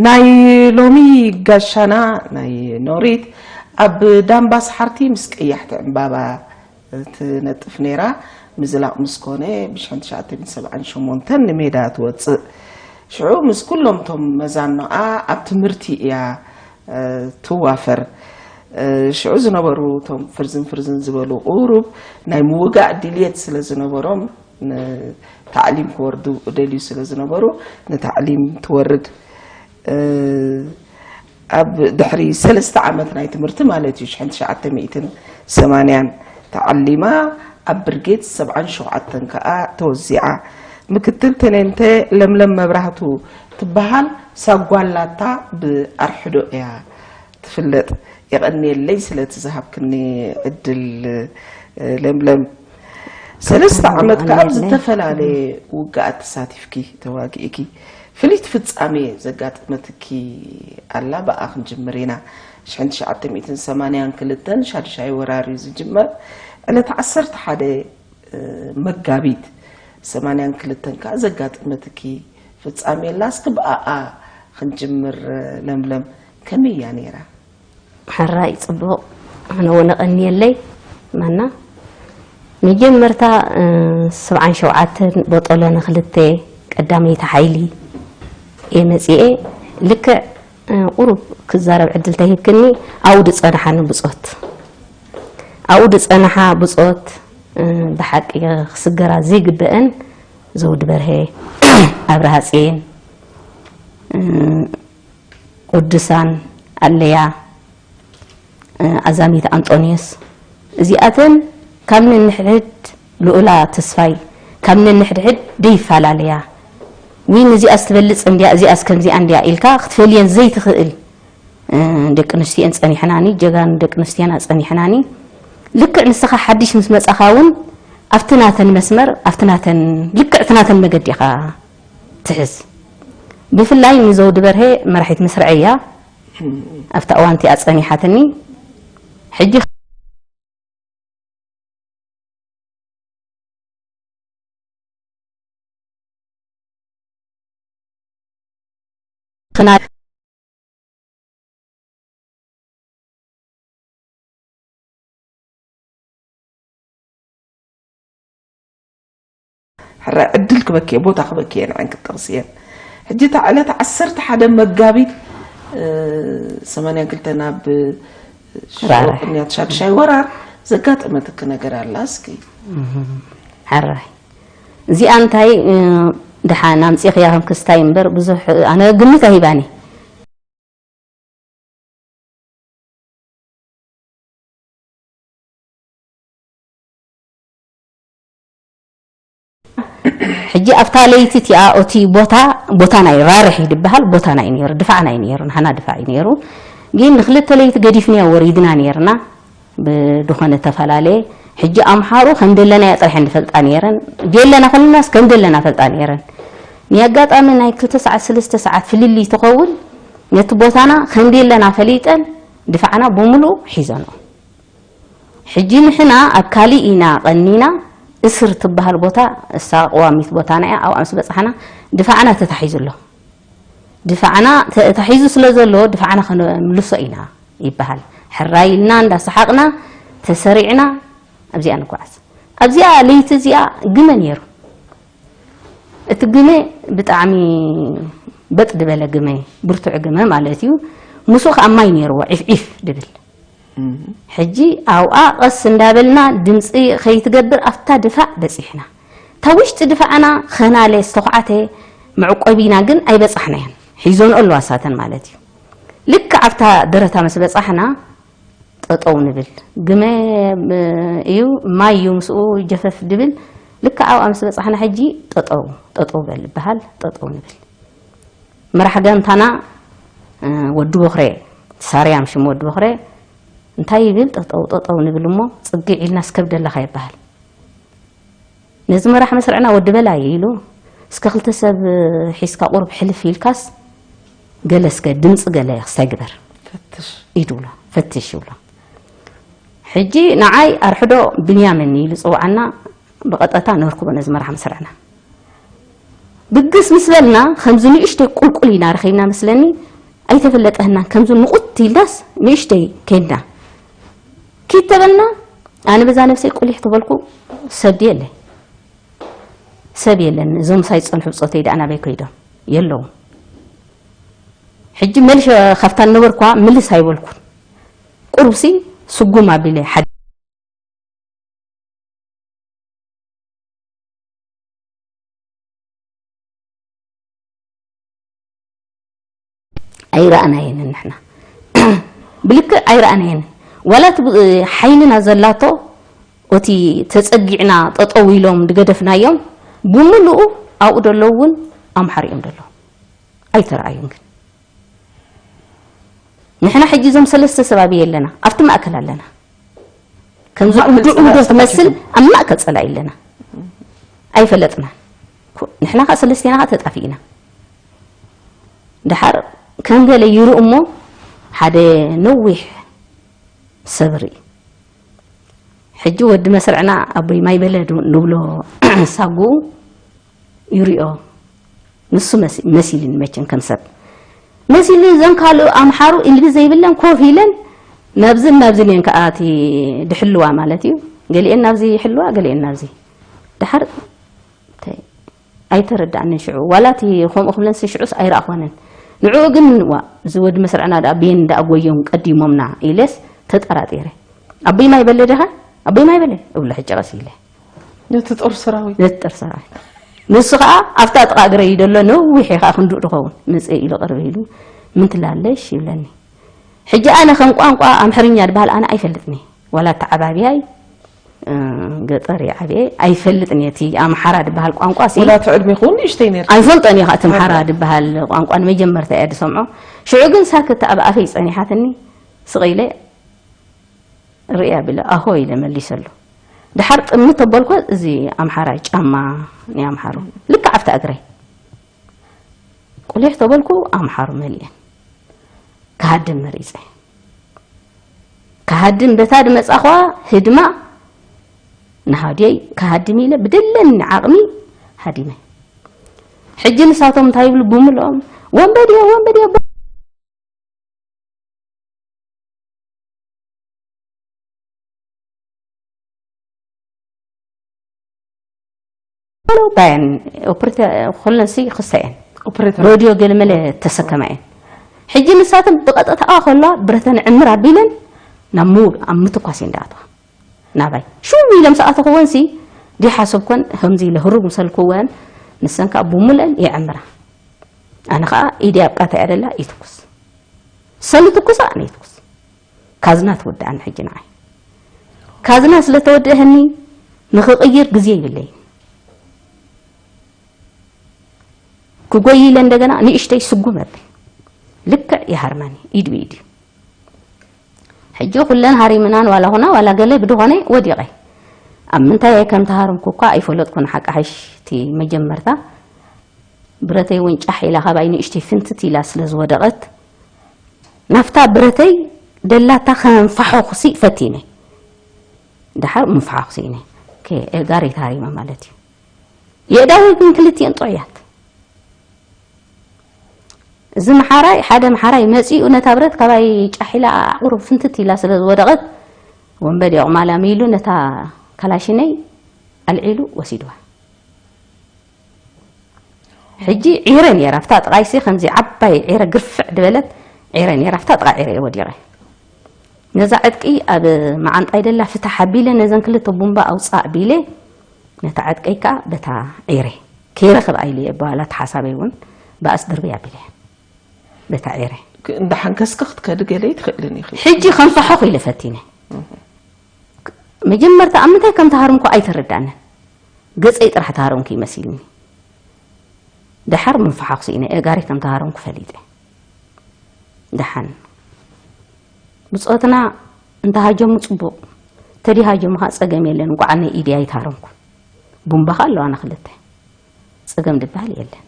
ናይ ሎሚ ጋሻና ናይ ኖሪት ኣብ ዳምባስ ሓርቲ ምስ ቀያሕቲ ዕምባባ ትነጥፍ ነይራ። ምዝላቕ ምስ ኮነ ብሽሕን ትሽዓተ ሚእትን ሰብዓን ሸሞንተን ንሜዳ ትወፅእ። ሽዑ ምስ ኩሎም እቶም መዛኖኣ ኣብ ትምህርቲ እያ ትዋፈር። ሽዑ ዝነበሩ እቶም ፍርዝን ፍርዝን ዝበሉ ቁሩብ ናይ ምውጋእ ድልየት ስለ ዝነበሮም ንታዕሊም ክወርዱ ደልዩ ስለ ዝነበሩ ንታዕሊም ትወርድ። ኣብ ድሕሪ ሰለስተ ዓመት ናይ ትምህርቲ ማለት እዩ፣ ሽሕን ትሽዓተ ሚእትን ሰማንያን ተዓሊማ ኣብ ብርጌድ ሰብዓን ሸውዓተን ከኣ ተወዚዓ። ምክትል ተኔንተ ለምለም መብራህቱ ትበሃል ሳጓላታ ብኣርሕዶ እያ ትፍለጥ። የቐንየለይ ስለቲ ዝሃብክኒ ዕድል ለምለም። ሰለስተ ዓመት ከዓ ኣብ ዝተፈላለየ ውግኣት ተሳቲፍኪ ተዋጊእኪ። ፍልይቲ ፍጻሜ ዘጋጠመትኪ ኣላ፣ ብኣ ክንጅምር ኢና። ሽሕን ትሽዓተ ሚእትን ሰማንያን ክልተን ሻድሻይ ወራር እዩ ዝጅመር። ዕለት ዓሰርተ ሓደ መጋቢት ሰማንያን ክልተን ከዓ ዘጋጠመትኪ ፍጻሜ ኣላ። እስኪ ብኣኣ ክንጅምር ለምለም፣ ከመይ እያ ነይራ? ሕራይ ጽቡቕ። ኣነ እውን ኣቐንየለይ ማና። መጀመርታ ሰብዓን ሸውዓተን ቦጦሎኒ ክልተ ቀዳመይቲ ሓይሊ እየ መጺኤ። ልክዕ ቁሩብ ክዛረብ ዕድል ተሂብክኒ። ኣብኡ ድጸናሓኒ ብጾት ኣብኡ ድጸናሓ ብጾት ብሓቂ ክስገራ ዘይግበአን ዘውዲ በርሀ፣ ኣብርሃ ጽየን፣ ቅዱሳን ኣለያ፣ ኣዛሚት ኣንጦንዮስ፣ እዚኣተን ካብ ነንሕድሕድ፣ ልኡላ ተስፋይ፣ ካብ ነንሕድሕድ ደይፈላለያ። ዊን እዚኣስ ትበልጽ እንድያ፣ እዚኣስ ከምዚኣ እንድያ ኢልካ ክትፈልየን ዘይትኽእል ደቂ ኣንስትዮን ጸኒሕናኒ፣ ጀጋኑ ደቂ ኣንስትዮና ጸኒሕናኒ። ልክዕ ንስኻ ሓድሽ ምስ መጻኻ እውን ኣብቲ ናተን መስመር፣ ኣብቲ ናተን፣ ልክዕ እቲ ናተን መገዲ ኢኻ ትሕዝ። ብፍላይ ንዘውዲ በርሀ መራሒት መስርዐይ እያ ኣብታ እዋን እቲኣ ጸኒሓትኒ። ሕጂ ክና ሕራይ ዕድል ክበኪ እየ፣ ቦታ ክበኪ እየ፣ ንዓን ክትጠቕሲ እየን። ሕጂ እታ ዕለት ዓሰርተ ሓደ መጋቢት ሰማንያን ክልተ ናብ ሽዑ ቅንያት ሻድሻይ ወራር ዘጋጠመትኪ ነገር ኣላ እስኪ? ሕራይ እዚኣ እንታይ ደሓን ኣምፂኽያ ከም ክስታይ እምበር ብዙሕ ኣነ ግምት ኣይባኒ። ሕጂ ኣብታ ለይቲ እቲኣ ኦቲ ቦታ ቦታና እዩ ራርሕ እዩ ድበሃል ቦታና እዩ ነይሩ ድፋዕና እዩ ነይሩ ንሓና ድፋዕ እዩ ነይሩ ግን ንክልተ ለይቲ ገዲፍንያ ወሪድና ነይርና ብድኾነ ተፈላለየ ሕጂ ኣምሓሩ ከም ደለናያ ጥራሕ ንፈልጣ ነይረን ጀለና ከለናስ ከም ደለና ፈልጣ ነይረን ንኣጋጣሚ ናይ ክልተ ሰዓት ሰለስተ ሰዓት ፍልልይ ትኸውን ነቲ ቦታና ከም ደለና ፈሊጠን ድፋዕና ብምሉኡ ሒዘንኦ ሕጂ ንሕና ኣብ ካሊእ ኢና ቀኒና እስር ትበሃል ቦታ እሳ ቀዋሚት ቦታና እያ ኣብኣ ምስ በፃሕና ድፋዕና ተታሒዙ ኣሎ ድፋዕና ተታሒዙ ስለ ዘሎ ድፋዕና ከነምልሶ ኢና ይበሃል ሕራይ ኢልና እንዳሰሓቕና ተሰሪዕና ኣብዚኣ ንጓዓዝ ኣብዚኣ ለይቲ እዚኣ ግመ ነይሩ እቲ ግመ ብጣዕሚ በጥ ዝበለ ግመ ብርቱዕ ግመ ማለት እዩ ምስኡ ከዓ ማይ ነይርዎ ዒፍ ዒፍ ድብል ሕጂ ኣብኣ ቐስ እንዳበልና ድምፂ ኸይትገብር ኣብታ ድፋዕ በፂሕና እታ ውሽጢ ድፋዕና ኸናለ ዝተኹዓተ መዕቆቢና ግን ኣይበፃሕናዮን ሒዞንኦ ኣለዋ ሳተን ማለት እዩ ልክዕ ኣብታ ደረታ ምስ በፃሕና ጠጠው ንብል ግመ እዩ ማይ እዩ ምስኡ ጀፈፍ ድብል ልክዕ ኣብኣ ምስ በፃሕና ሕጂ ጠጠው ጠጠው በል ይበሃል ጠጠው ንብል መራሕ ጋንታና ወዲ ቦኽረ ሳርያም ሽም ወዲ ቦኽረ እንታይ ይብል ጠጠው ጠጠው ንብል እሞ ፅግዕ ኢልና እስከብደለኻ ይበሃል ነዚ መራሕ መስርዕና ወዲ በላይ ኢሉ እስከ ክልተ ሰብ ሒዝካ ቁሩብ ሕልፍ ኢልካስ ገለ እስከ ድምፂ ገለ ክስታይ ግበር ኢዱ ብሎ ፈትሽ ይብሎ ሕጂ ንዓይ ኣርሕዶ ብንያምን ኢሉ ፅውዓና ብቐጠታ ነርክቦ ነዚ መራሕ መስርዕና ብግስ ምስ በልና ከምዚ ንእሽተይ ቁልቁል ኢና ረኺብና መስለኒ። ኣይተፈለጠህናን ከምዚ ንቑት ኢልናስ ንእሽተይ ኬድና ኪድ ተበልና። ኣነ በዛ ነብሰይ ቁሊሕ ተበልኩ። ሰብ ድየለ ሰብ የለን። እዞም ሳይ ዝጸንሑ ብጾተይ ደኣ ናበይ ከይዶም? የለውም። ሕጂ መልሸ ካብታ ነበርኳ ምልስ ኣይበልኩን። ቁርብሲ ስጉም ኣቢለ ሓደ ኣይረኣናየንን ንሕና። ብልክዕ ኣይረኣናየንን። ዋላ እቲ ብ-፣ ሓይልና ዘላቶ እቲ ተጸጊዕና ጠጠው ኢሎም ዝገደፍናዮም ብምሉኡ ኣብኡ ደለዉ እውን ኣምሓሪኦም ደለዉ ኣይተረኣዩን። ግን ንሕና ሕጂ እዞም ሰለስተ ሰብ ኣብየ ኣለና፣ ኣብቲ ማእከል ኣለና። ከምዚ ማእከል እንድዑ ጸላኢ ዶ ትመስል ተፈቲኹም? ኣብ ማእከል ጸላኢ ኣለና። ኣይፈለጥና። ኮ-፣ ንሕና ከኣ ሰለስቴና ከኣ ተጣፊእና። ደሓር ከም ገለ ይርኡ እሞ ሓደ ነዊሕ ሰብሪ። ሕጂ ወዲ መስርዕና ኣቦይ ማይ በለ ዱ-፣ ንብሎ ሳጉኡ ይሪኦ። ንሱ መሲ-፣ መሲልኒ መቸም ከም ሰብ። መሲልኒ እዘን ካልእ ኣምሓሩ ኢልቢ ዘይብለን ኮፍ ኢለን ናብዝን ናብዝን እየን ከኣ እቲ ድሕልዋ ማለት እዩ። ገሊኤን ናብዚ ይሕልዋ፣ ገሊኤን ናብዚ። ደሓር እንታይ ኣይተረዳእንን ሽዑ። ዋላ እቲ ከምኡ ክብለንሲ ሽዑስ ኣይረኣኾንን። ንዕኡ ግን ዋ፣ እዚ ወዲ መስርዕና ደኣ ብየን ደኣ ጎዮም ቀዲሞምና ኢለስ ተጠራጢረ። ኣቦይ ማይ በለ ደኻ? ኣቦይ ማይ በለ እብሎ ሕጂ ቀስ ኢለ። ነቲ ጦር ሰራዊት። ነቲ ጦር ሰራዊት። ንሱ ኸኣ ኣብታ ጥቓ እግረይ እዩ ዘሎ፣ ነዊሕ እየ ኸኣ ክንድኡ ድኸውን። መጽእ ኢሉ ቅርብ ኢሉ፣ "ምን ትላለሽ?" ይብለኒ። ሕጂ ኣነ ከም ቋንቋ ኣምሓርኛ ድበሃል ኣነ ኣይፈልጥን እየ። ዋላ ኣተዓባብያይ፣ እ፣ ገጠር እየ ዓብየ፣ ኣይፈልጥን እየ። እቲ ኣምሓራ ድበሃል ቋንቋ ሲ ወላ እቲ ዕድሜኹ እውን ንእሽተይ ነይርኪ። ኣይፈልጦን እየ ኸኣ እቲ ኣምሓራ ኣረ። ድበሃል ቋንቋ ንመጀመርታ እየ ድሰምዖ። ሽዑ ግን ሳክት ኣብ ኣፈይ ጸኒሓትኒ፣ ስቕ ኢለ ርእያ ቢለ፣ "ኣሆ" ኢለ መሊሰሉ። ደሓር ጥምት ተበልኮ፣ እዚ ኣምሓራይ ጫማ ናይ ኣምሓሩ። ልክዕ ኣብታ እግረይ። ቁሊሕ ተበልኩ፣ ኣምሓሩ መሊኤን። ክሃድም መሪጸ። ክሃድም በታ ድመጻኹዋ ህድማ ንሃድየይ ክሃድም ኢለ ብደለኒ ዓቕሚ ሃዲመ። ሕጂ ንሳቶም እንታይ ይብሉ ብምልኦም፣ "ወንበዴ፣ ወንበዴ፣ ባየን ኦፕሬተ-፣ ኩለን ሲ ክሰየን ኦፕሬተር። ሮድዮ ገለመለ ተሰከማ እየን። ሕጂ ንሳተን ብቐጥታ ከለዋ ብረተን ዕምር ኣቢለን ናብ ምው-፣ ኣብ ምትኳስ እየን ደኣተዋ። ናባይ ሽው ኢለ ምስ ኣተኽወን ሲ ዲሓሰብኮን ከምዚ ኢለ ህሩግ ምሰልክወን ንሰን ከዓ ብሙለን ይዕምራ። ኣነ ከዓ ኢደይ ኣብ ቃታ እያ ደላ ይትኩስ። ሰሉ ትኩሳ ኣነ ይትኩስ። ካዝና ተወድኣኒ ሕጂ ንዓይ። ካዝና ስለ ተወድአኒ ንኽቕይር ግዜ ይብለይን። ክጎይ ኢለ እንደገና ንእሽተይ ስጉም እብል። ልክዕ ይሃርመኒ፣ ኢድ ብኢድ እዩ። ሕጂ ኩለን ሃሪምናን ዋላ ኹና ዋላ ገለ ብድኾነ ወዲቐ። ኣብ ምንታይ እየ ከም ተሃርምኩ እኳ ኣይፈለጥኩን፣ ሓቂ ሓይሽ እቲ መጀመርታ። ብረተይ እውን ጫሕ ኢላ ካባይ ንእሽተይ ፍንትት ኢላ ስለ ዝወደቐት፣ ናብታ ብረተይ ደላታ ከንፋሖ ክሲ ፈቲነ። ደሓር ምንፋሖ ክስኢነ። ከ-፣ ጋሪ ተሃሪመ ማለት እዩ። የእዳወይ ግን ክልቲኤን ጥዑያት። እዚ መሓራይ፣ ሓደ መሓራይ መጺኡ ነታ ብረት ካባይ ጫሕ ኢላ ኣዕቑሩ ፍንትት ኢላ ስለ ዝወደቐት፣ ወንበዴ ቁማላም ኢሉ ነታ ካላሽነይ ኣልዒሉ ወሲድዋ። ሕጂ ዒረ ነይራ፣ ኣብታ ጥቓይሲ ከምዚ ዓባይ ዒረ ግርፍዕ ድበለት ዒረ ነይራ፣ ኣብታ ጥቓ ዒረ እየ ወዲቐ። ነዛ ዕጥቂ ኣብ መዓንጣይ ደላ ፍታሕ ኣቢለ ነዘን ክልተ ቡምባ ኣውጻእ ኣቢለ ነታ ዕጥቀይ ከኣ በታ ዒረ ከይረኽብ ኣይለ እየ በኋላ ተሓሳበይ እውን ብኣስ ድርበይ ኣቢለ እየ በታ ዒረ። ክ-፣ እንዳሓንከስኪ ክትከዲ ገለ ኣይትኽእልን ኢኺ። ሕጂ ከንፋሖ ክኢለ ፈቲነ። መጀመርታ ኣብ ምንታይ ከም ተሃርምኩ ኣይተረዳእንን። ገጸይ ጥራሕ ተሃረምኩ ይመሲልኒ። ደሓር ምንፍሓኹ ስኢነ፣ እጋሪ ከም ተሃረምኩ ፈሊጠ። ደሓን ብጾትና እንተሃጀሙ ጽቡቕ፣ ተዲሃጀሙ ኸኣ ጸገም የለን። እንቋዕ ኣነ ኢደይ ኣይተሃረምኩ። ቡምባ ኸኣ ኣለዋና ክልተ። ጸገም ድበሃል የለን።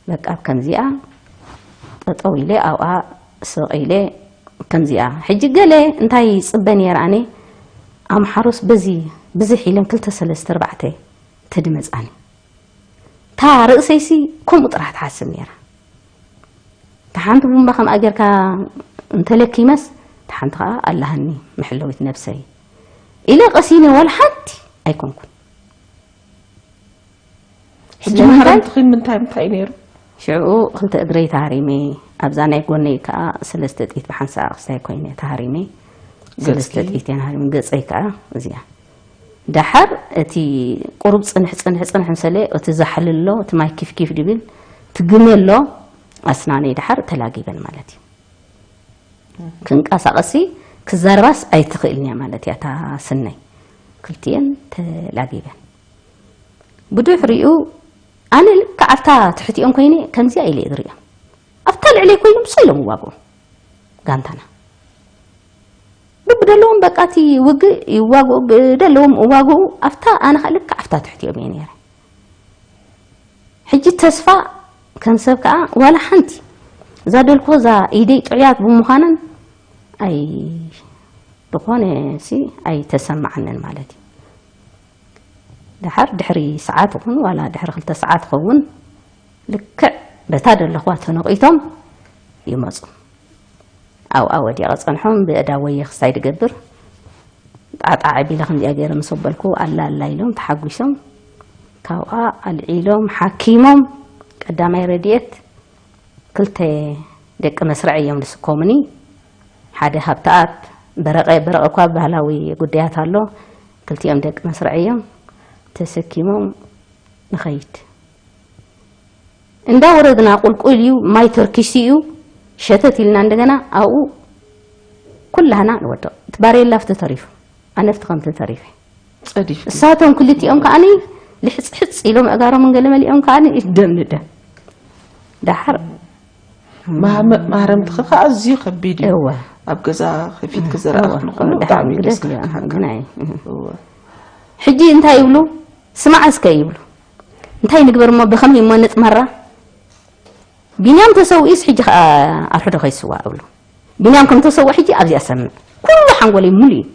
በቃ ኣብ ከምዚኣ ጠጠው ኢለ ኣብኣ ስቕ ኢለ ከምዚኣ። ሕጂ ገለ እንታይ ይጽበ ነይረ ኣነ፣ ኣምሓሩስ በዚ ብዝሕ ኢለን ክልተ ሰለስተ ኣርባዕተ ተድመጻኒ። እታ ርእሰይሲ ከምኡ ጥራሕ ትሓስብ ነይራ። እታ ሓንቲ ቡምባ ከምኣ ጌርካ እንተለኪመስ፣ እታ ሓንቲ ኸዓ ኣላህኒ መሐለዊት ነብሰይ ኢለ ቀሲነ ዋላ ሓንቲ ኣይኮንኩን። ሕጂ ማህረምትኺ ምንታይ ምንታይ እዩ ነይሩ? ሽዑ ክልተ እግረይ ተሃሪመ፣ ኣብዛ ናይ ጎነይ ከዓ ሰለስተ ጥይት ብሓንሳእ ክስታይ ኮይነ ተሃሪመ። ሰለስተ ጥይት እየን ሃሪመ፣ ገፀይ ከዓ እዚኣ። ደሓር እቲ ቁሩብ ፅንሕ ፅንሕ ፅንሕ ምሰለ እቲ ዛሕሊ ኣሎ፣ እቲ ማይ ኪፍ ኪፍ ድብል፣ እቲ ግመ ኣሎ፣ ኣስናነይ ደሓር ተላጊበን ማለት እዩ። ክንቀሳቐሲ ክዛረባስ ኣይትኽእልን እያ ማለት እያ እታ ስነይ። ክልቲኤን ተላጊበን። ብድሕሪኡ ኣነ ልክዕ ኣብታ ትሕቲኦም ኮይነ ከምዚኣ ኢለ እየ ዝሪኦም። ኣብታ ልዕለይ ኮይኖም ሰው ኢሎም ይዋግኡ ጋንታና። ብደለዎም በቃ እቲ ውግእ ይዋግኡ፣ ብደለዎም እዋግኡ። ኣብታ ኣነ ከዓ ልክዕ ኣብታ ትሕቲኦም እየ ነይረ። ሕጂ ተስፋ ከም ሰብ ከዓ ዋላ ሓንቲ እዛ ደልኮ እዛ ኢደይ ጥዑያት ብምዃነን ኣይ ዝኾነ ሲ ኣይተሰማዓንን ማለት እዩ። ደሓር ድሕሪ ሰዓት ይኹን ዋላ ድሕሪ ክልተ ሰዓት ይኸውን ልክዕ በታ ደለኽዋ ተነቒቶም ይመፁ። ኣብኣ ወዲቐ ጸንሖም ብእዳ ወየ ክሳይ ድገብር ጣዕጣዕ ኣቢለ ከምዚኣ ገይረ ምስ ኣበልኩ ኣላ ኣላ ኢሎም ተሓጒሶም ካብኣ ኣልዒሎም ሓኪሞም ቀዳማይ ረድኤት ክልተ ደቂ መስርዕ እዮም ዝስከሙኒ ሓደ ሃብተኣብ በረቐ በረቐ እኳ ባህላዊ ጉዳያት ኣሎ ክልቲኦም ደቂ መስርዕ እዮም ተሰኪሞም ንኸይድ እንዳወረድና ቁልቁል እዩ ማይ ተርኪሱ እዩ ሸተት ኢልና እንደገና ኣብኡ ኩላህና ንወድቕ እቲ ባሬላ ኣብቲ ተሪፉ ኣነ ኣብቲ ከምቲ ተሪፈ ጸዲፍ እሳቶም ክልቲኦም ከዓኒ ልሕፅሕፅ ኢሎም ኣእጋሮምን ገለ መሊኦም ከዓኒ ደም ንደም ደሓር ማህረምትኺ ከዓ ኣዝዩ ከቢድ እዩ እወ ኣብ ገዛ ከፊትኪ ዘርኣኽኒ ከሎ ብጣዕሚ እዩ ደስ ዝብለካ ሕጂ እንታይ ይብሉ ስማዕ እስከ ይብሉ እንታይ ንግበር እሞ ብኸመይ እሞ ንጥመራ ቢንያም ተሰዊኡስ ሕጂ ከዓ ኣርሕዶ ከይስዋእ እብሉ ቢንያም ከም ተሰውእ ሕጂ ኣብዚኣ ሰምዕ ኩሉ ሓንጎለይ ሙሉ እዩ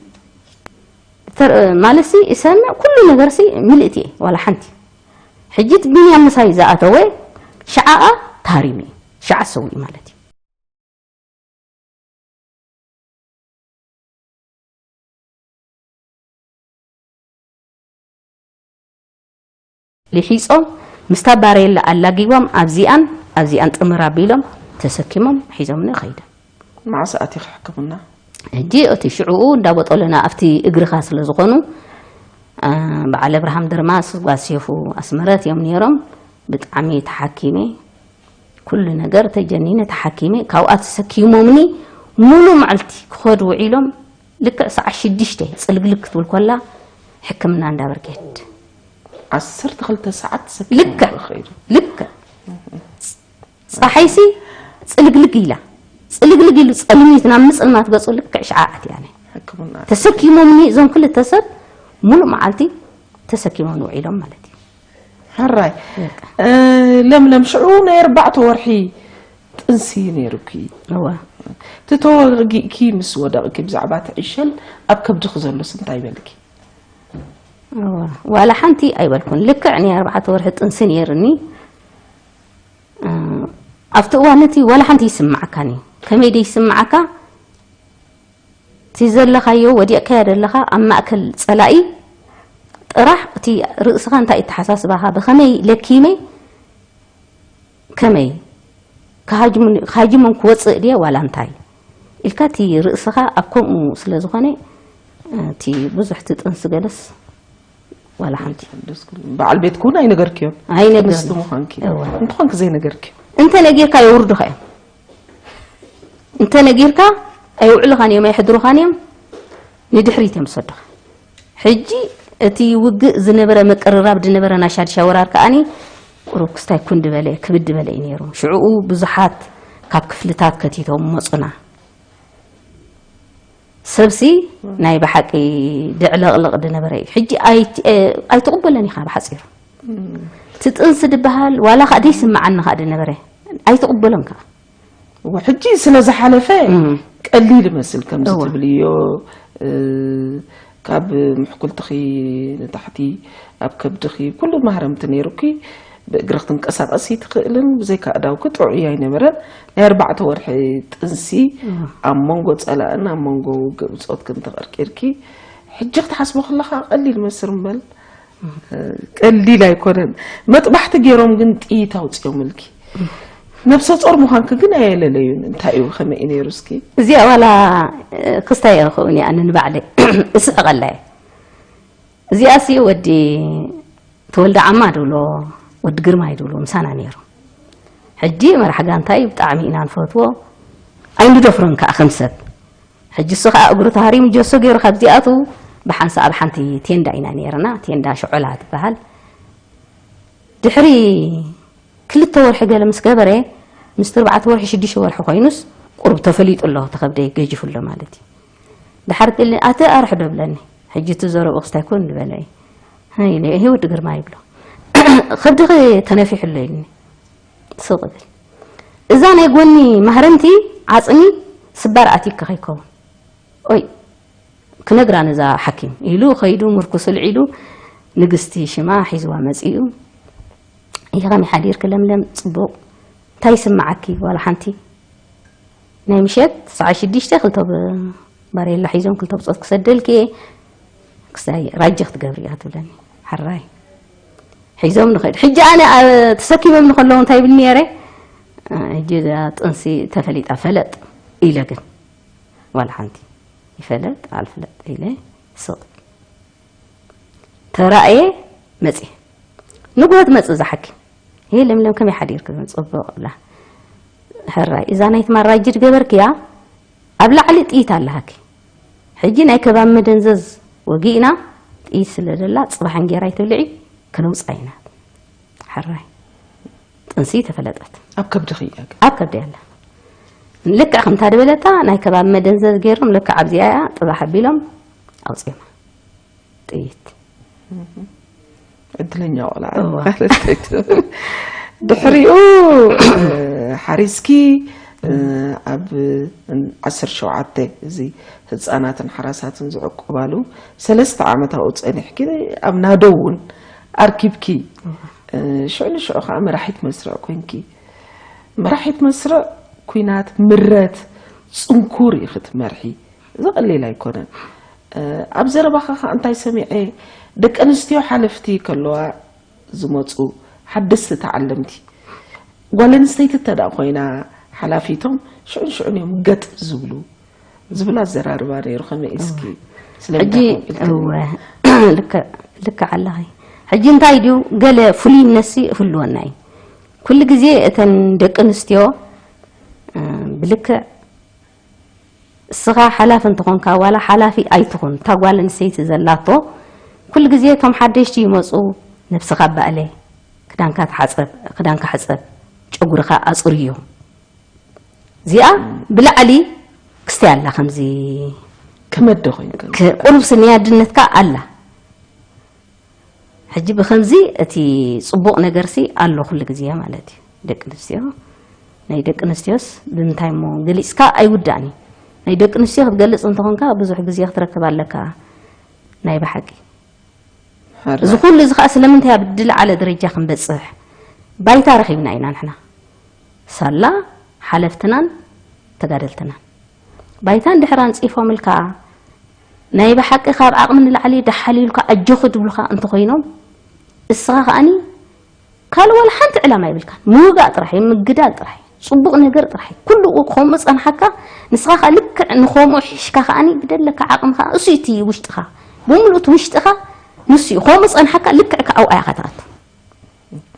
ማለትሲ እሰምዕ ኩሉ ነገርሲ ምልእቲ እየ ዋላ ሓንቲ ሕጂ እቲ ቢንያም ምሳይ ዝኣተወ ሸዓኣ ታሪሙ እዩ ሸዓ ሰዊኡ ማለት እዩ ሊሒጾም ምስታ ባሬላ ኣላጊቦም ኣብዚኣን ኣብዚኣን ጥምር ኣቢሎም ተሰኪሞም ሒዞምኒ ከይደ። መዓስ ኣቲኺ ሕክምና? ሕጂ እቲ ሽዕኡ እንዳ ቦጦለና ኣብቲ እግርኻ ስለ ዝኾኑ በዓል ኣብርሃም ድርማስ ጓል ሴፉ ኣስመረት እዮም ነይሮም። ብጣዕሚ ተሓኪመ ኩሉ ነገር ተጀኒነ ተሓኪመ ካብኣ ተሰኪሞምኒ ሙሉእ መዓልቲ ክኸዱ ውዒሎም ልክዕ ሰዓት ሽዱሽተ ጽልግልግ ክትብል ኮላ ሕክምና እንዳበርጌድ ዓሰርተ ክልተ ሰዓት ተሰኪሞም ልክዕ ከይዱ። ልክዕ ጸሓይሲ ጽልግልግ ኢላ ጽልግልግ ኢሉ ጸልሚት ናብ ምጽልማት ገጹ ልክዕ ሸዓ ኣትያነ ሕክምና ተሰኪሞምኒ እዞም ክልተ ሰብ ሙሉእ መዓልቲ ተሰኪሞም ውዒሎም ማለት እዩ ሕራይ ለምለም ሽዑ ናይ ኣርባዕተ ወርሒ ጥንሲ ነይሩኪ እዋ ትተወጊእኪ ምስ ወደቕኪ ብዛዕባ ትዕሸል ኣብ ከብድኺ ዘሎስ እንታይ በልኪ እዋ ዋላ ሓንቲ ኣይበልኩን ልክዕ ናይ ኣርባዕተ ወርሒ ጥንሲ ነይርኒ ኣብቲ እዋን እቲ ዋላ ሓንቲ ይስምዓካን እዩ ከመይ ደ ይስምዓካ እቲ ዘለኻዮ ወዲቕካዮ ዘለኻ ኣብ ማእከል ጸላኢ ጥራሕ እቲ ርእስኻ እንታይ እተሓሳስባኻ ብኸመይ ለኪመ ከመይ ክሃጅሞም ክወፅእ ድየ ዋላ እንታይ ኢልካ እቲ ርእስኻ ኣብ ከምኡ ስለ ዝኾነ እቲ ብዙሕ እቲ ጥንሲ ገለስ ዋላ ሓንቲ በዓል ቤትኪ እውን ኣይነገርክዮን ኣይነገርኒ ምዃንኪ እንተኾንኪ ዘይነገርኪ እንተ ነጊርካ የውርዱኻ እዮም እንተ ነጊርካ ኣይውዕሉኻን እዮም ኣይሕድሩኻን እዮም ንድሕሪት እዮም ዝሰዱኻ ሕጂ እቲ ውግእ ዝነበረ ምቅርራብ ዝነበረ ናይ ሻድሻ ወራር ከዓኒ ቁሩብ ክስታይ ኩን ዝበለ ክብድ ዝበለ እዩ ነይሩ ሽዕኡ ብዙሓት ካብ ክፍልታት ከቲቶም መፁና ሰብሲ ናይ ብሓቂ ድዕለቕልቕ ዝነበረ እዩ ሕጂ ኣይትቕበለን ኢኻ ብሓፂሩ እቲ ጥንሲ ዝበሃል ዋላ ከዓ ደይስምዓኒ ከዓ ዝነበረ ኣይትቕበሎን ከዓ ሕጂ ስለ ዝሓለፈ ቀሊል ይመስል ከምዚ ትብልዮ ካብ ምሕኩልትኺ ንታሕቲ ኣብ ከብድኺ ኩሉ ማህረምቲ ነይሩኪ ብእግሪ ክትንቀሳቐስ ይትኽእልን፣ ብዘይካ ኣእዳውኪ ጥዑይ ኣይነበረን። ናይ ኣርባዕተ ወርሒ ጥንሲ ኣብ መንጎ ጸላእን ኣብ መንጎ ውግእ ብጾትክን ተቐርቂርኪ፣ ሕጂ ክትሓስቦ ከለኻ ቀሊል መስር እምበል፣ ቀሊል ኣይኮነን። መጥባሕቲ ገይሮም ግን ጥይት ኣውጺኦምልኪ። ነብሰ ጾር ምዃንኪ ግን ኣየለለዩን። እንታይ እዩ፣ ከመይ እዩ ነይሩ እስኪ? እዚኣ ዋላ ክስታይ ይኸውን እያ፣ ኣነ ንባዕለይ እስዕቐላ እየ። እዚኣሲ ወዲ ተወልደ ዓማ ድብሎ፣ ወዲ ግርማይ ድብሎ ምሳና ነይሩ። ሕጂ መራሕ ጋንታ እዩ፣ ብጣዕሚ ኢና ንፈትዎ፣ ኣይንደፍሮን ከኣ ከም ሰብ። ሕጂ እሱ ከኣ እግሩ ተሃሪሙ ጀሶ ገይሩ ካብዚኣቱ ብሓንሳእ ኣብ ሓንቲ ቴንዳ ኢና ነይርና፣ ቴንዳ ሸዖላ ትበሃል። ድሕሪ ክልተ ወርሒ ገለ ምስ ገበረ፣ ምስቲ ኣርባዕተ ወርሒ ሽዱሽተ ወርሒ ኮይኑስ ቁሩብ ተፈሊጡ ኣሎ፣ ተኸብደይ ገጂፉ ኣሎ ማለት እዩ። ድሓር ገለ ኣቲ ኣርሕዶ ብለኒ። ሕጂ እቲ ዘረብኡ ክስታይ ኮን ዝበለ እዩ። ሃይ፣ ኢለ፣ "ይሄ ወዲ ግርማ" ይብሎ። "ከብድኺ ተነፊሑ ኣሎ" ኢልኒ። ስቕ ብል። እዛ ናይ ጎኒ ማህረምቲ ዓጽሚ ስባር ኣትዩካ ከይከውን። ኦይ፣ ክነግራ ነዛ ሓኪም ኢሉ ኸይዱ ምርኩስ ኣልዒሉ ንግስቲ ሽማ ሒዝዋ መጺኡ። "ይኸ ከመይ ሓዲርኪ ለምለም?" "ጽቡቕ። እንታይ ይስምዓኪ?" "ዋላ ሓንቲ። ናይ ምሸት ሰዓት ሽዱሽተ ክልተ ብ-፣ ባሬላ ሒዞም ክልተ ብጾት ክሰደልኪ እየ። ክሳይ ራጂ ክትገብሪ እያ ትብለኒ። ሓራይ። ሒዞም ንኸይድ። ሕጂ ኣነ ኣብ-፣ ተሰኪሞም ንኸለዉ እንታይ ይብል ነይረ? እ፣ ሕጂ እዛ ጥንሲ ተፈሊጣ ፈለጥ ኢለ ግን ዋላ ሓንቲ ይፈለጥ ኣልፍለጥ ኢለ ስቕ ተራእየ መጽየ። ንግሆ ትመጽእ እዛ ሓኪም። "ይሄ ለምለም ከመይ ሓዲርኪ?" "ጽቡቕ" ብላ። "ሕራይ፣ እዛ ናይ ትማል ራጂ ድገበርክያ ኣብ ላዕሊ ጥይት ኣለሃኪ። ሕጂ ናይ ከባቢ መደንዘዝ ወጊእና ጥይት ስለ ደላ ጽባሕ እንጌራ ኣይትብልዒ፣ ከነውጽኣ ኢና። ሕራይ፣ ጥንሲ ተፈለጠት። ኣብ ከብድኺ እያ ግን? ኣብ ከብዲ ኣላ። ልክዕ ከምታ ድበለታ ናይ ከባቢ መደንዘዝ ገይሮም ልክዕ ኣብዚኣ እያ ጥባሕ ኣቢሎም ኣውፅዮማ ጥይት። እድለኛ ቆልዓ እዋ። ማለት እዩ። ድሕሪኡ፣ እ፣ ሓሪስኪ፣ እ፣ ኣብ ዓሰርተ ሸውዓተ እዚ ህፃናትን ሓራሳትን ዝዕቆባሉ ሰለስተ ዓመት ኣብኡ ፀኒሕኪ፣ ኣብ ናዶ እውን ኣርኪብኪ፣ እ፣ ሽዑ ንሽዑ ከዓ መራሒት መስርዕ ኮንኪ። መራሒት መስርዕ ኩናት ምረት ፅንኩር ኢኺ ትመርሒ። እዚ ቀሊል ኣይኮነን። እ፣ ኣብ ዘረባኻ ከዓ እንታይ ሰሚዐ፣ ደቂ ኣንስትዮ ሓለፍቲ ከለዋ ዝመፁ ሓደስቲ ተዓለምቲ፣ ጓል ኣንስተይቲ እንተ ደኣ ኮይና ሓላፊቶም ሽዑን ሽዑን እዮም ገጥ ዝብሉ ዝብል ኣዘራርባ ነይሩ። ከመይ እስኪ እወ። ስለምንታይ ሕጂ ከምኡ ኢልክኒ? እወ፣ ልክዕ፣ ልክዕ ኣለኺ። ሕጂ እንታይ ድዩ፣ ገለ ፍሉይነትሲ ይህልወና እዩ። ኩሉ ግዜ እተን ደቂ ኣንስትዮ፣ እ፣ ብልክዕ እስኻ ሓላፊ እንተኾንካ፣ ዋላ ሓላፊ ኣይትኹን፣ እታ ጓል ኣንስተይቲ ዘላቶ፣ ኩሉ ግዜ እቶም ሓደሽቲ ይመፁ፣ "ነብስኻ ኣባእለ፣ ክዳንካ ተሓፀብ፣ ክዳንካ ሕፀብ፣ ጨጉርኻ ኣፅርዮ." እዚኣ ብላዕሊ ክስተይ ኣላ፣ ከምዚ ከመደ ኮይኑ ከም ክ-፣ ቁሩብ ስኒ ኣድነትካ ኣላ። ሕጂ ብኸምዚ እቲ ጽቡቕ ነገርሲ ኣሎ ኩሉ ግዜ ማለት እዩ። ደቂ ኣንስትዮ፣ ናይ ደቂ ኣንስትዮስ ብምንታይ እሞ ገሊጽካ ኣይውዳእን እዩ። ናይ ደቂ ኣንስትዮ ክትገልጽ እንተኾንካ ብዙሕ ግዜ ክትረክብ ኣለካ ናይ ብሓቂ። ሕራይ። እዚ ኩሉ እዚ ኸኣ ስለምንታይ ኣብ ዝለዓለ ደረጃ ክንበጽሕ ባይታ ረኺብና ኢና ንሕና። ሳላ ሓለፍትናን ተጋደልትናን። ባይታ እንድሕር ኣንጺፎምልካ፣ ናይ ብሓቂ ካብ ዓቕሚ ንላዕሊ ደሓልዩልካ ኣጆኺ ድብሉኻ እንተኾይኖም፣ እስኻ ከኣኒ ካልእ ዋላ ሓንቲ ዕላማ የብልካን። ምውጋእ ጥራሕ እዩ፣ ምግዳል ጥራሕ እዩ፣ ጽቡቕ ነገር ጥራሕ እዩ። ኩሉ ከምኡ ጸንሓካ፣ ንስኻ ከኣ ልክዕ ንኸምኡ ሒሽካ ከኣኒ ብደለካ ዓቕሚ ከኣ እሱ እዩ እቲ ውሽጥኻ። ብምሉእ እቲ ውሽጥኻ ንሱ እዩ። ከምኡ ጸንሓካ ልክዕ ከኣ ኣብኡ ኢኻ ትኣቱ።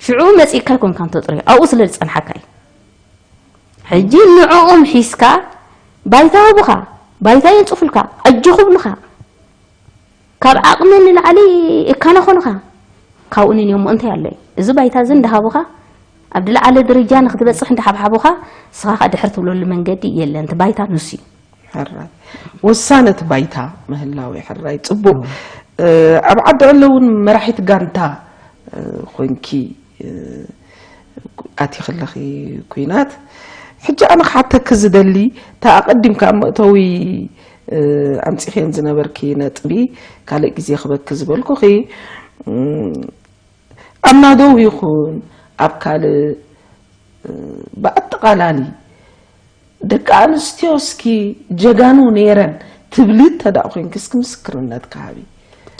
ሽዑ መጺእካ ኣይኮንካን ተጥርዮ፣ ኣብኡ ስለ ዝጸንሓካ እዩ። ሕጂ ንዕኦም ሒዝካ ባይታ ህቡኻ፣ ባይታ የንጽፉልካ፣ ኣጆኹ ይብሉኻ። ካብ ዓቕሚ ንላዕሊ እካነ ኮኑኻ፣ ካብኡ ንንዮሞ እንታይ ኣሎ እዩ? እዚ ባይታ እዚ እንዳሃቡኻ፣ ኣብ ዝለዓለ ደረጃ ንኽትበጽሕ እንዳሓብሓቡኻ፣ ንስኻ ከኣ ድሕር ትብለሉ መንገዲ የለን። እቲ ባይታ ንሱ እዩ። ሕራይ። ወሳነ እቲ ባይታ ምህላው እዩ። ሕራይ። ጽቡቕ። እዎ። እ፣ ኣብ ዓዲ ዕለ እውን መራሒት ጋንታ፣ እ፣ ኮንኪ፣ እ፣ ኣቲኺ ኣለኺ ኲናት። ሕጂ ኣነ ክሓተኪ ዝደሊ፣ እታ ኣቐዲምካ ኣብ መእተዊ፣ እ፣ ኣምጺኽየን ዝነበርኪ ነጥቢ፣ ካልእ ግዜ ክበኪ ዝበልኩኺ፣ እም፣ ኣብ ናደው ይኹን ኣብ ካልእ ብኣጠቓላሊ ደቂ ኣንስትዮ እስኪ ጀጋኑ ነይረን ትብሊ እንተ ደኣ ኮይንኪ እስኪ ምስክርነት ክሃቢ።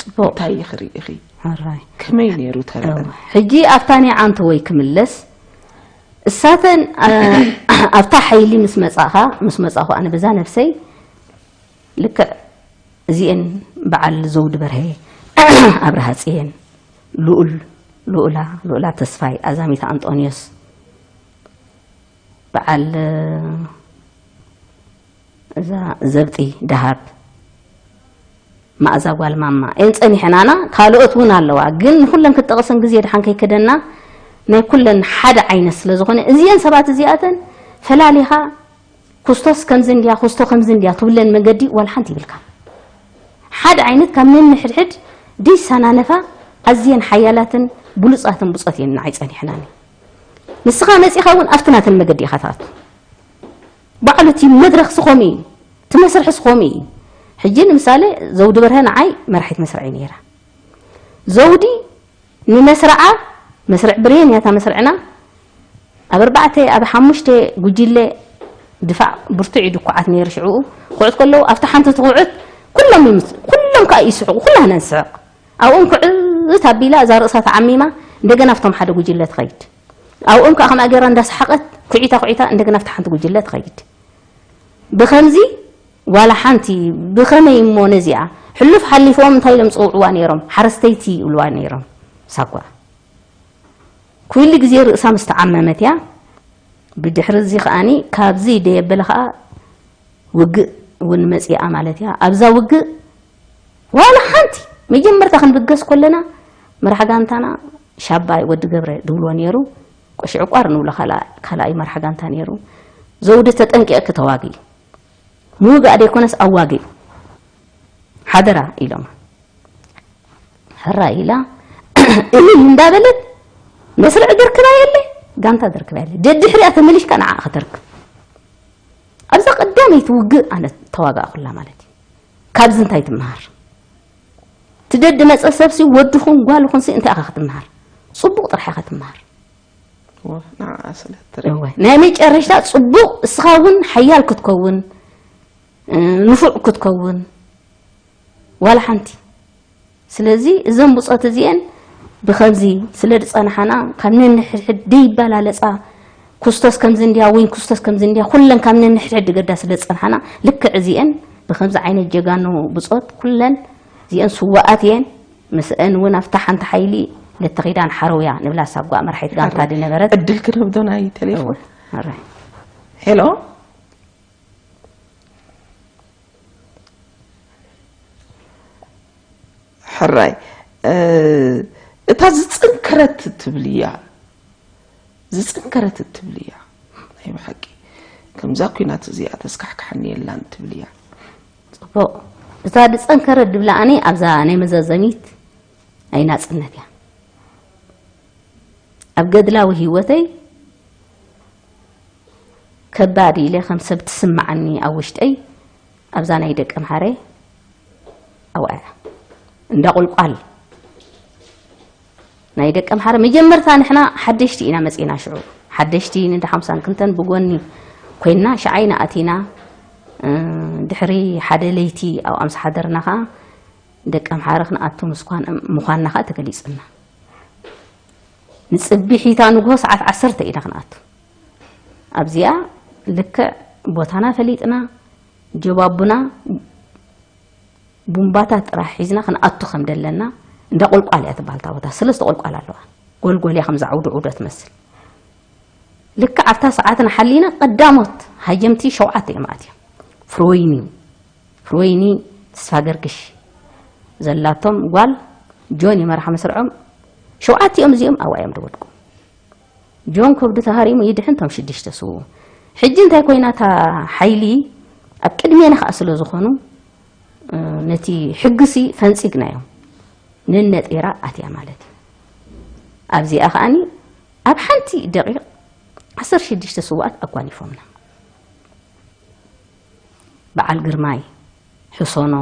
ጽቡቕ። እንታይ ኢኺ ርኢኺ? ሕራይ። ከመይ ነይሩ ተረአ? ሕጂ ኣብታ ኒዓንቲ ወይ ክምለስ እሳተን ኣብታ ሓይሊ ምስ መጻኻ ምስ መጻኹ ኣነ በዛ ነብሰይ ልክዕ እዚኤን በዓል ዘውዲ በርሀ ኣብርሃ ጽየን ልኡል ልኡላ ልኡላ ተስፋይ ኣዛሚት ኣንጦንዮስ በዓል እዛ ዘብጢ ደሃብ ማእዛ ጓል ማማ እየን ጸኒሐናና ካልኦት እውን ኣለዋ ግን ንኩለን ክጠቕሰን ግዜ ድሓን ከይከደና ናይ ኩለን ሓደ ዓይነት ስለ ዝኾነ እዚአን ሰባት እዚኣተን ፈላሊኻ ኩስቶስ ከምዚ እንድያ ኩስቶ ከምዚ እንድያ ትብለን መገዲ ዋላ ሓንቲ ይብልካ ሓደ ዓይነት ካብ ነንሕድሕድ ደይሰናነፋ ኣዝየን ሓያላትን ብሉጻትን ብጾት እየን ንዓይ ጸኒሕናኒ ንስኻ መጺኻ እውን ኣብቲ ናተን መገዲ ኢኻ ትኣቱ ባዕሉ እቲ መድረኽ ስኾም እዩ እቲ መስርሒ ስኾም እዩ ሕጂ ንምሳሌ ዘውዲ በርሀ ንዓይ መራሒት መስርዐይ ነይራ ዘውዲ ንመስርዓ መስርዕ ብሬን እያ እታ መስርዕና ኣብ ኣርባዕተ ኣብ ሓሙሽተ ጉጅለ ድፋዕ ብርቱዕ እዩ ድኩዓት ነይሩ ሽዕኡ ክዑት ከለዉ ኣብቲ ሓንቲ ትኩዕት ኩሎም ይምስ ኩሎም ከዓ ይስሕቁ ኩላህና ንስሕቅ ኣብኡም ክዕት ኣቢላ እዛ ርእሳ ተዓሚማ እንደገና ኣብቶም ሓደ ጉጅለ ትኸይድ ኣብኡም ከዓ ከምኣ ገይራ እንዳሰሓቀት ኩዒታ ኩዒታ እንደገና ኣብቲ ሓንቲ ጉጅለ ትኸይድ ብኸምዚ ዋላ ሓንቲ ብኸመይ እሞ ነዚኣ ሕሉፍ ሓሊፎም እንታይ ኢሎም ዝፅውዕዋ ነይሮም ሓረስተይቲ ይብልዋ ነይሮም ሳጓ ኩሉ ግዜ ርእሳ ምስ ተዓመመት እያ ብድሕሪ እዚ ከዓኒ ካብዚ ደየበለ ከዓ ውግእ እውን መፂኣ ማለት እያ ኣብዛ ውግእ ዋላ ሓንቲ መጀመርታ ክንብገስ ከለና መራሕ ጋንታና ሻባይ ወዲ ገብረ ድብልዎ ነይሩ ቆሽዕ ቋር ንብሎ ካልኣይ መራሕ ጋንታ ነይሩ ዘውዲ ተጠንቂቕኪ ተዋግኢ ምውጋእ ደይኮነስ ኣዋግኢ ሓደራ ኢሎም ሕራይ ኢላ እልል እንዳበለት መስርዕ ደርክባ የለ ጋንታ ደርክባ የለ ደድሕሪኣ ተመሊሽካ ንዓ ከተርክብ ኣብዛ ቀዳመይቲ ውግእ ኣነ ተዋጋእኩላ ማለት እዩ ካብዚ እንታይ ትመሃር ትደድ መፀ ሰብሲ ወድኹን ጓልኹንሲ እንታይ ኢኻ ክትመሃር ፅቡቕ ጥራሕ ኢኻ ትመሃር ንዓ ስለ ትርኢ እወ ናይ መጨረሽታ ፅቡቕ እስኻ እውን ሓያል ክትከውን ንፉዕ ክትከውን ዋላ ሓንቲ ስለዚ እዘን ብፆት እዚአን ብከምዚ ስለ ዝፀናሓና ካብ ነንሕድሕድ ደይበላለፃ ኩስቶስ ከምዚ እንድያ ወይን ኩስቶስ ከምዚ እንድያ ኩለን ካብ ነንሕድሕድ ድገዳ ስለ ዝፀንሓና ልክዕ እዚአን ብከምዚ ዓይነት ጀጋኑ ብፆት ኩለን እዚአን ስዋኣት እየን ምስአን እውን ኣብታ ሓንቲ ሓይሊ ለተኺዳን ሓረውያ ንብላ ሳጓ መርሓይት ጋንታ ድነበረት ዕድል ክነብዶ ናይ ቴሌፎን ኣራይ ሄሎ ሕራይ እታ ዝፅንከረት ትብልያ ዝፅንከረት ትብልያ ናይ ብሓቂ ከምዛ ኩናት እዚኣ ተስካሕክሓኒ የላን ትብልያ ፅቡቕ እታ ዝፀንከረት ድብላ ኣነ ኣብዛ ናይ መዘዘሚት ናይ ናፅነት እያ ኣብ ገድላዊ ህይወተይ ከባድ ኢለ ከም ሰብ ትስምዓኒ ኣብ ውሽጠይ ኣብዛ ናይ ደቂ ኣምሓረ ኣብኣ እያ እንዳ ቁልቋል ናይ ደቂ ኣምሓረ መጀመርታ ንሕና ሓደሽቲ ኢና መፂና ሽዑ ሓደሽቲ ንዳ ሓምሳን ክልተን ብጎኒ ኮይንና ሸዓ ኢና ኣቲና ድሕሪ ሓደ ለይቲ ኣብኣ ምስ ሓደርና ከዓ ደቂ ኣምሓረ ክንኣቱ ምስ ምዃንና ከዓ ተገሊፅና ንፅቢሒታ ንግሆ ሰዓት ዓሰርተ ኢና ክንኣቱ ኣብዚኣ ልክዕ ቦታና ፈሊጥና ጀባቡና ቡምባታት ጥራሕ ሒዝና ክንኣቱ ከም ደለና እንዳ ቆልቋል እያ ትበሃል እታ ቦታ ሰለስተ ቆልቋል ኣለዋ ጎልጎል እያ ከምዛ ዕውዶ ዕውዶ ትመስል ልክዕ ኣብታ ሰዓትና ሓሊና ቀዳሞት ሃጀምቲ ሸውዓተ እዮም ኣትዮም ፍሮይኒ ፍሮይኒ ተስፋገርግሽ ዘላቶም ጓል ጆን ይመርሓ መስርዖም ሸውዓቲኦም እዚኦም ኣብኣ እዮም ዝወድቁ ጆን ከብዱ ተሃሪሙ ይድሕን ቶም ሽዱሽተ ስውኡ ሕጂ እንታይ ኮይና እታ ሓይሊ ኣብ ቅድሜና ከዓ ስለ ዝኾኑ ነቲ ሕግሲ ፈንፂግናዮም ንነጢራ ኣትያ ማለት እዩ ኣብዚኣ ከዓኒ ኣብ ሓንቲ ደቂቕ ዓሰርተ ሽዱሽተ ስውኣት ኣጓኒፎምና በዓል ግርማይ ሕሶኖ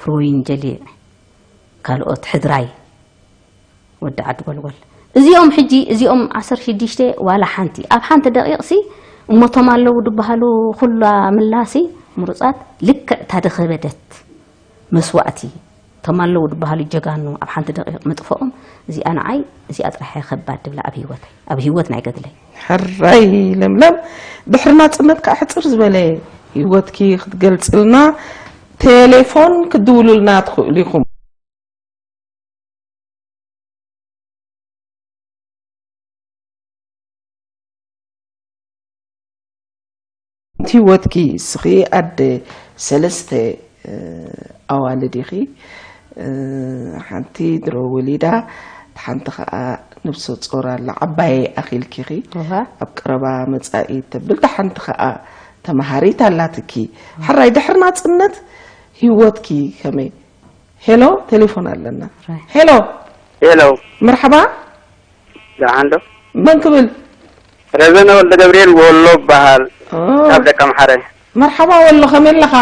ፍሩይን ጀሊዕ ካልኦት ሕድራይ ወዲ ዓዲ ጎልጎል እዚኦም ሕጂ፣ እዚኦም ዓሰርተ ሽዱሽተ ዋላ ሓንቲ፣ ኣብ ሓንቲ ደቂቕ ሲ፣ እሞ እቶም ኣለዉ ዝበሃሉ ኩላ ምላሲ ምሩጻት ልክዕ እታ ዝኸበደት መስዋእቲ፣ እቶም ኣለዉ ዝበሃሉ ጀጋኑ ኣብ ሓንቲ ደቂቕ ምጥፍኦም፣ እዚኣ ንዓይ፣ እዚኣ ጥራሕ እያ ከባድ ድብላ ኣብ ህይወተይ፣ ኣብ ህይወት ናይ ገድለይ። ሕራይ ለምለም፣ ድሕሪ ናጽነት ከዓ ሕጽር ዝበለ ህይወትኪ ክትገልጽልና ቴሌፎን ክትድውሉልና ትኽእሉ ኢኹም። እቲ ህይወትኪ እስኺ ኣደ ሰለስተ ኣዋልድ ኢኺ። ሓንቲ ድሮ ወሊዳ፣ ሓንቲ ኸዓ ነብሰ ጾር ኣላ። ዓባየይ ኣኺልኪ ኢኺ። ኣብ ቀረባ መጻኢ ተብል፣ ሓንቲ ኸዓ ተመሃሪት ኣላትኪ። ሕራይ ድሕሪ ናጽነት ህይወትኪ ከመይ? ሄሎ፣ ቴሌፎን ኣለና። ሄሎ፣ ሄሎ፣ መርሓባ። ደሓን ዶ? መን ክብል? ረዘነ ወልደ ገብርኤል ወሎ እበሃል። ኦ፣ ካብ ደቀምሓረ። መርሓባ ወሎ፣ ከመይ ኣለኻ?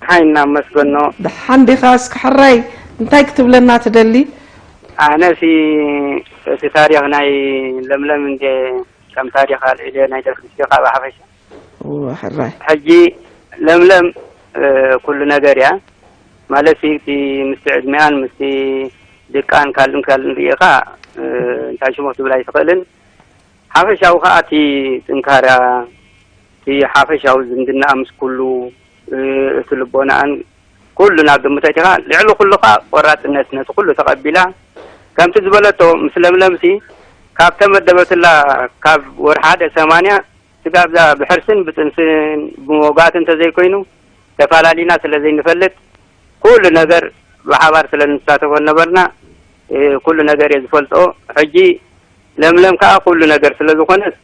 ሓይ እናመስገኖ። ደሓን ዲኻ? እስኪ ሕራይ እንታይ ክትብለና ትደሊ? ኣነ ሲ እቲ ታሪኽ ናይ ለምለም እንደ ከም ታሪኽ ኣልዒለ ናይ ደቂ ኣንስትዮ ካብ ሓፈሻ እወ፣ ሕራይ። ሕጂ ለምለም ኩሉ ነገር እያ ማለት እቲ ምስቲ ዕድሚኣን ምስቲ ድቃን ካልእን ካልእን ርኢኻ እንታይ ሽሞ ክትብል ኣይትኽእልን። ሓፈሻዊ ከዓ እቲ ጥንካራ እቲ ሓፈሻዊ ዝምድናኣ ምስ ኩሉ እቲ ልቦናኣን ኩሉ ናብ ግምት ኣእቲኻ ልዕሊ ኩሉ ከዓ ቆራፅነት ነቲ ኩሉ ተቐቢላ ከምቲ ዝበለቶ ምስ ለምለምሲ ካብ ተመደበትላ ካብ ወርሒ ሓደ ሰማንያ ስጋብ እዛ ብሕርስን ብጥንስን ብመውጋእቲ እንተዘይኮይኑ ተፋላሊና ስለዘይንፈልጥ ኩሉ ነገር ብሓባር ስለንሳተፎ ነበርና። ኩሉ ነገር እየ ዝፈልጦ። ሕጂ ለምለም ከዓ ኩሉ ነገር ስለዝኾነት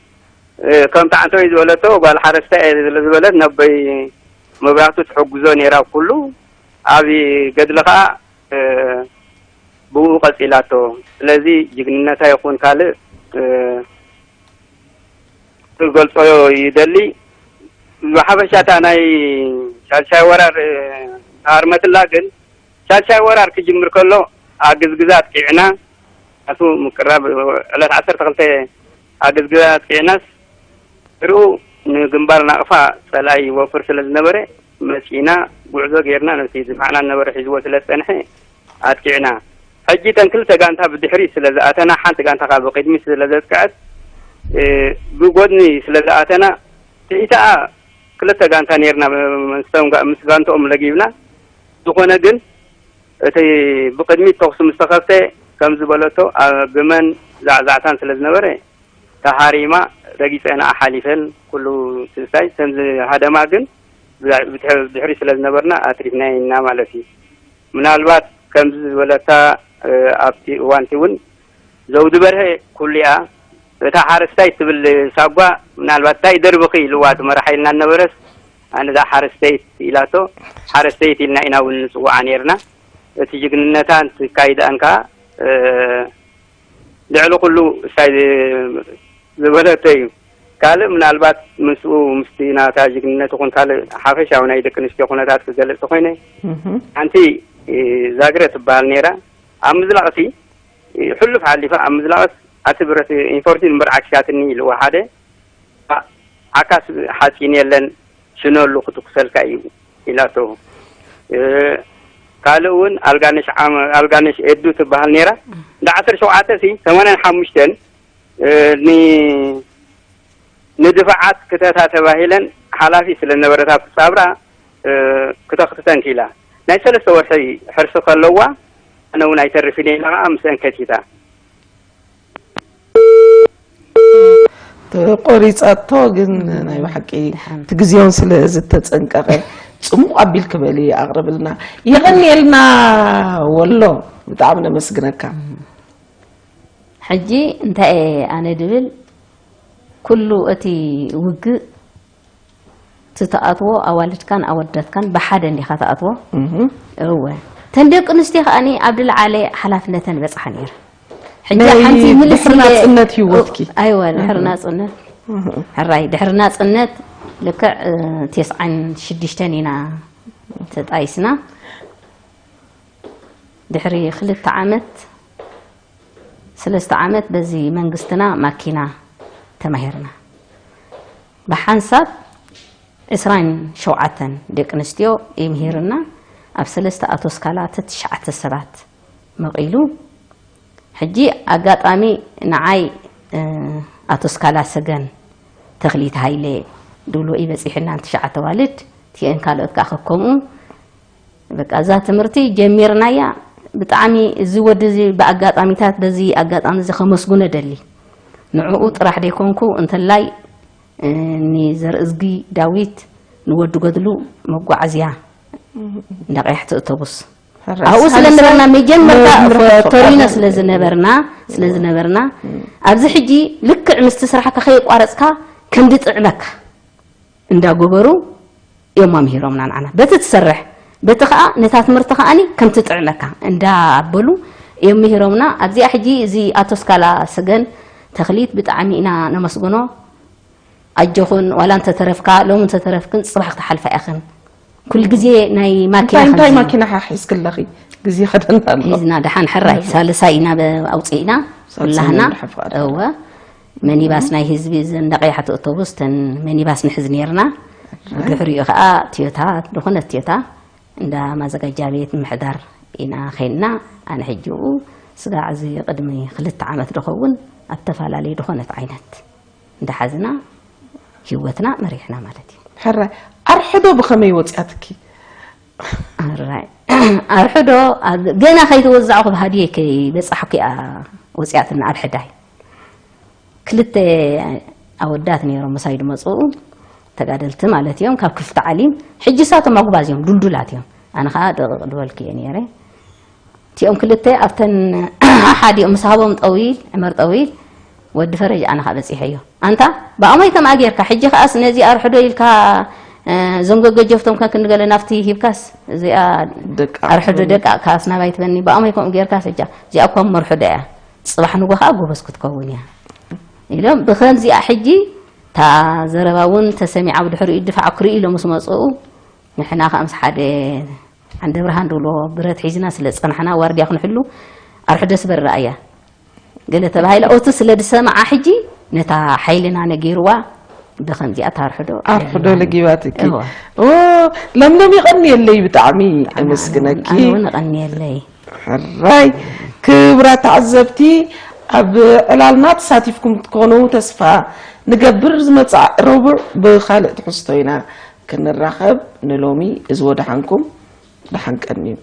ከምቲ ዓንተወይ ዝበለቶ ጓል ሓረስታይ እየ ስለዝበለት ነቦይ መብራህቱ ትሕግዞ ነይራ ኩሉ ኣብ ገድሊ ከዓ ብኡ ቀፂላቶ። ስለዚ ጅግንነታ ይኹን ካልእ ክገልፆ ይደሊ። ብሓፈሻ እታ ናይ ሻድሻይ ወራር ተሃርመትላ ግን ሻድሻይ ወራር ክጅምር ከሎ ኣግዝግዛ ኣጥቂዕና ኣቱ ምቅራብ ዕለት ዓሰርተ ክልተ ኣግዝግዛ ኣጥቂዕናስ ድርኡ ንግንባር ናቕፋ ፀላኢ ይወፍር ስለ ዝነበረ መፂእና ጉዕዞ ገይርና ነቲ ዝፋዕና ዝነበረ ሒዝዎ ስለ ዝፀንሐ ኣጥቂዕና። ሕጂ እተን ክልተ ጋንታ ብድሕሪት ስለ ዝኣተና፣ ሓንቲ ጋንታ ከዓ ብቕድሚት ስለ ዘጥቅዐት፣ ብጎድኒ ስለ ዝኣተና፣ ትሒተኣ ክልተ ጋንታ ነይርና፣ ምስ ጋንትኦም ለጊብና። ዝኾነ ግን፣ እቲ ብቕድሚት ተኹሲ ምስ ተኸፍተ፣ ከም ዝበለቶ፣ ብመን ዛዕዛዕታን ስለ ዝነበረ፣ ተሃሪማ፣ ረጊፀንኣ ሓሊፈን፣ ኩሉ ስልሳይ፣ እተን ዝሃደማ ግን፣ ብድሕሪ ስለ ዝነበርና፣ ኣትሪፍናየን ኢና ማለት እዩ። ምናልባት ከምዚ ዝበለታ ኣብቲ እዋንቲ እውን ዘውዲ በርሀ ኩሉ እያ እታ ሓረስታይ ትብል ሳጓ ምናልባት እንታይ ደርብኺ ኢልዋ እቲ መራሓ ኢልና ነበረስ ኣነ እዛ ሓረስተይት ኢላቶ ሓረስተይት ኢልና ኢና እውን ንፅውዓ ነርና እቲ ጅግንነታን ትካይዳኣን ከዓ ልዕሊ ኩሉ እሳይ ዝበለቶ እዩ። ካልእ ምናልባት ምስኡ ምስቲ ናታ ጅግንነት ይኹን ካልእ ሓፈሻዊ ናይ ደቂ ኣንስትዮ ኩነታት ክገልጽ ተኾይነ ሓንቲ ዛግረ ትበሃል ነይራ። ኣብ ምዝላቕሲ ሕሉፍ ሓሊፋ ኣብ ምዝላቕስ ኣቲ ብረት ኢንፎርቲን እምበር ዓኪሳትኒ ኢልዎ ሓደ ዓካስ ሓፂን የለን ሽነሉ ክትኩሰልካ እዩ ኢላቶ። ካልእ እውን ኣልጋነሽ ዓመ ኣልጋነሽ ኤዱ ትበሃል ነይራ እንዳ ዓሰርተ ሸውዓተ ሲ ሰማንያን ሓሙሽተን ን ንድፋዓት ክተታ ተባሂለን ሓላፊ ስለ ነበረት ኣብቲ ጻብራ ክተኽትተን ክኢላ ናይ ሰለስተ ወርሒ ሕርሲ ከለዋ ኣነ እውን ኣይተርፍን ኢላ ከዓ ምስአን ከቲታ። ተቆሪጻቶ ግን ናይ ብሓቂ እቲ ግዜውን ስለ ዝተጸንቀቐ ጽሙቕ ኣቢልኪ በሊ ኣቕርብልና። የቐንየልና ወሎ ብጣዕሚ ነመስግነካ። ሕጂ እንታይ እየ ኣነ ድብል ኩሉ እቲ ውግእ ትትኣትዎ ኣዋልድካን ኣወዳትካን ብሓደ እንዲኻ ትኣትዎ። እወ ተን ደቂ ኣንስትዮ ከኣኒ ኣብ ዝለዓለ ሓላፍነተን በፅሓ ነይረ። ሕጂ ናይ ሓንቲ ምልስ ድሕሪ ኢለ- ናፅነት ህይወትኪ። ኣይወ ድሕሪ ናፅነት ሕራይ ድሕሪ ናፅነት ልክዕ እ፣ ቴስዓን ሽዱሽተን ኢና ተጣይስና። ድሕሪ ክልተ ዓመት ሰለስተ ዓመት በዚ መንግስትና ማኪና ተማሂርና። ብሓንሳብ ዕስራን ሸውዓተን ደቂ ኣንስትዮ ይምሂርና። ኣብ ሰለስተ ኣቶ ስካላ ትሽዓተ ሰባት መቒሉ። ሕጂ ኣጋጣሚ ንዓይ፣ እ፣ ኣቶ ስካላ ሰገን፣ ተኽሊት ሃይለ ድብሎ ይበጺሕና፣ ትሽዓተ ዋልድ፣ እቲአን ካልኦት ከኣ ከከምኡ። በቃ እዛ ትምህርቲ ጀሚርናያ። ብጣዕሚ እዚ ወዲ እዚ ብኣጋጣሚታት፣ በዚ ኣጋጣሚ እዚ ከመስግኖ ደሊ። ንዕኡ ጥራሕ ደይኮንኩ እንተላይ፣ እ፣ ንዘርእዝጊ ዳዊት፣ ንወዲ ገድሉ መጓዓዝያ እንዳ ቀያሕቲ ኣውቶቡስ። ሕራይ ኣብኡ ስለ ሳልሳይ ነበርና፣ መጀመርታ መምህር ፈ-፣ ቶሪኖ ፈቃዱ። ስለ ዝነበርና፣ ስለ ዝነበርና፣ ኣብዚ ሕጂ ልክዕ ምስቲ ስራሕካ ከየቋረጽካ ከም ዝጥዕመካ እንዳገበሩ እዮም ኣምሂሮምና ንዓና። በቲ ትሰርሕ፣ በቲ ኸኣ ነታ ትምህርቲ ኸኣኒ ከም ትጥዕመካ እንዳበሉ እዮም ምሂሮምና። ኣብዚኣ ሕጂ እዚ ኣቶ ስካላ ሰገን ተኽሊት ብጣዕሚ ኢና ነመስግኖ። ኣጆኹን፣ ዋላ እንተተረፍካ፣ ሎሚ እንተተረፍክን፣ ጽባሕ ክትሓልፋ ኢኽን። ኩሉ ግዜ ናይ ማኪና እንታይ፣ እንታይ ከምዚ ማኪና ሓ-፣ ሒዝክለኺ? ግዜ ኸደና ኣሎ። ሒዝና ደሓን ሕራይ፣ ሳልሳይ ኢና በ-፣ ኣውጺእና፣ ሳልሳይ ኩላህና። ኢና ደሓን ፍቓድ። እወ። መኒባስ ናይ ህዝቢ፣ እዘን እንዳ ቀያሕቲ ኣውቶቡስ፣ ተን መኒባስ ንሕዝ ኔርና። ሕራይ። ብድሕሪኡ ኸኣ ትዮታ፣ ዝኾነት ትዮታ፣ እንዳ ማዘጋጃ ቤት ምምሕዳር ኢና ኸይድና። ኣነ ሕጂ ኡ ስጋዕ እዚ ቅድሚ ክልተ ዓመት ዶ ኸውን ኣብ ተፈላለየ ዝኾነት ዓይነት እንዳሓዝና ህይወትና መሪሕና ማለት እዩ። ሕራይ፣ ኣርሕዶ ብኸመይ ወጺኣትኪ? ሕራይ፣ ኣርሕዶ ኣብ ገና ከይተወዛዕኹ ብሃድየ ከይበጻሕኩ እያ ወጺኣትና ኣብ ሕዳይ። ክልተ ኣወዳት ነይሮም ምሳይ ዝመጽኡ፣ ተጋደልቲ ማለት እዮም፣ ካብ ክፍሊ ታዕሊም። ሕጂ እሳቶም ኣጉባዝ እዮም፣ ዱልዱላት እዮም። ኣነ ኸኣ ደቕቕ ዝበልኩ እየ ነይረ። እቲኦም ክልተ ኣብተን ሓዲኦም ምስ ሃቦም ጠዊል፣ ዕመር ጠዊል፣ ወዲ ፈረጅ ኣነ ኸኣ በጺሐዮ። ኣንታ ብኣሞይ ከምኣ ጌርካ፣ ሕጂ ኸኣስ ነዚ ኣርሕዶ ኢልካ፣ እ፣ እዞም ገገጀፍቶም ከ ክንገለ ናብቲ ሂብካስ፣ እዚኣ ደቃ ኣርሕዶ ትበኒ። ደቃ ካስ ናባይ ትበኒ፣ ብኣሞይ ከምኡ ጌርካስ፣ እጃ፣ እዚኣ እኳ መርሕዶ እያ። ጽባሕ ንጎ ኸኣ ጎበዝ ክትከውን እያ ኢሎም፣ ብኸምዚኣ ሕጂ እታ ዘረባ እውን ተሰሚዓ፣ ብድሕሪኡ ድፋዕ ክርእዩ ኢሎም ምስ መጽኡ፣ ንሕና ኸኣ ምስ ሓደ ዓንደ ብርሃን ድብሎ ብረት ሒዝና ስለ ዝጸናሕና፣ ዋርድያ ክንሕሉ፣ ኣርሕዶ ስበር ረኣያ። ገለ ተባሂላ፣ ኦቱ ስለ ዝሰምዓ ሕጂ ነታ ሓይልና ነጊርዋ፣ ብኸምዚኣ እታ ኣርሕዶ ኣርሕዶ ኣርሕዶ ለጊባትኪ። እወ። ኦ፣ ለምለም የቐንየለይ፣ ብጣዕሚ ብጣዕሚ የመስግነኪ። ኣነ እውን እቐንየለይ። ሕራይ። ክቡራት ተዓዘብቲ፣ ኣብ ዕላልና ተሳቲፍኩም ክትኮኑ ተስፋ ንገብር። ዝመጽእ ረቡዕ ብኻልእ ትሕዝቶ ኢና ክንራኸብ። ንሎሚ እዚ ወደሓንኩም፣ ደሓን ቀንዩ።